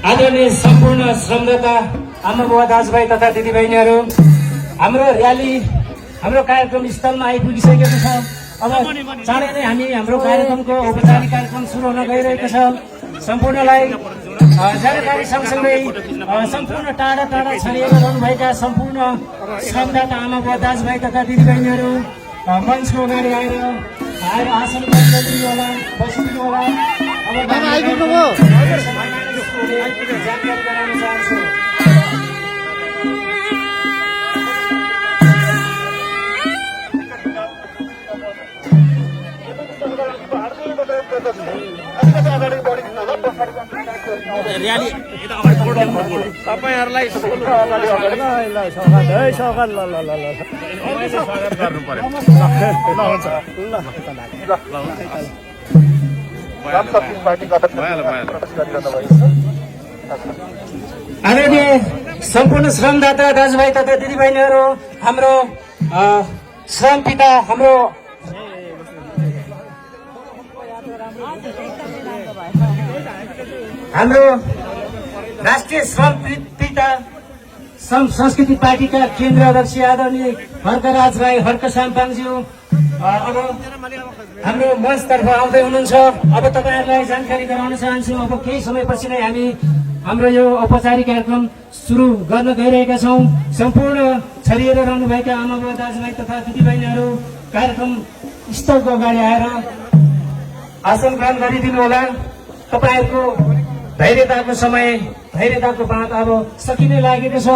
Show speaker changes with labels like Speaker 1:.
Speaker 1: आदरणीय सम्पूर्ण श्रमदाता आमा बुवा दाजुभाइ तथा दिदीबहिनीहरू, हाम्रो र्याली हाम्रो कार्यक्रम स्थलमा आइपुगिसकेको छ। अब चाँडै नै हामी हाम्रो कार्यक्रमको औपचारिक कार्यक्रम सुरु हुन गइरहेको छ। सम्पूर्णलाई जानकारी सँगसँगै सम्पूर्ण टाढा टाढा छरिएर रहनुभएका सम्पूर्ण श्रमदाता आमा बुवा दाजुभाइ तथा दिदीबहिनीहरू मञ्चको अगाडि आएर आसन ग्रहण गरिदिनु होला, बसिदिनु होला। जानकारी गराउन चाहन्छु।
Speaker 2: र्याली तपाईँहरूलाई
Speaker 1: आदरणीय सम्पूर्ण श्रमदाता दाजुभाइ तथा दिदीबहिनीहरू, हाम्रो श्रम पिता हाम्रो राष्ट्रिय श्रम पिता श्रम संस्कृति पार्टीका केन्द्रीय अध्यक्ष आदरणीय हर्कराज राई हर्क साम्पाङज्यू अब हाम्रो मञ्चतर्फ आउँदै हुनुहुन्छ। अब तपाईँहरूलाई जानकारी गराउन चाहन्छु, अब केही समयपछि नै हामी हाम्रो यो औपचारिक कार्यक्रम सुरु गर्न गइरहेका छौँ। सम्पूर्ण छरिएर रहनुभएका आमा बुवा दाजुभाइ तथा दिदीबहिनीहरू कार्यक्रम स्थलको अगाडि आएर आसन ग्रहण गरिदिनु होला। तपाईँहरूको धैर्यताको समय, धैर्यताको बात अब सकिने लागेको छ।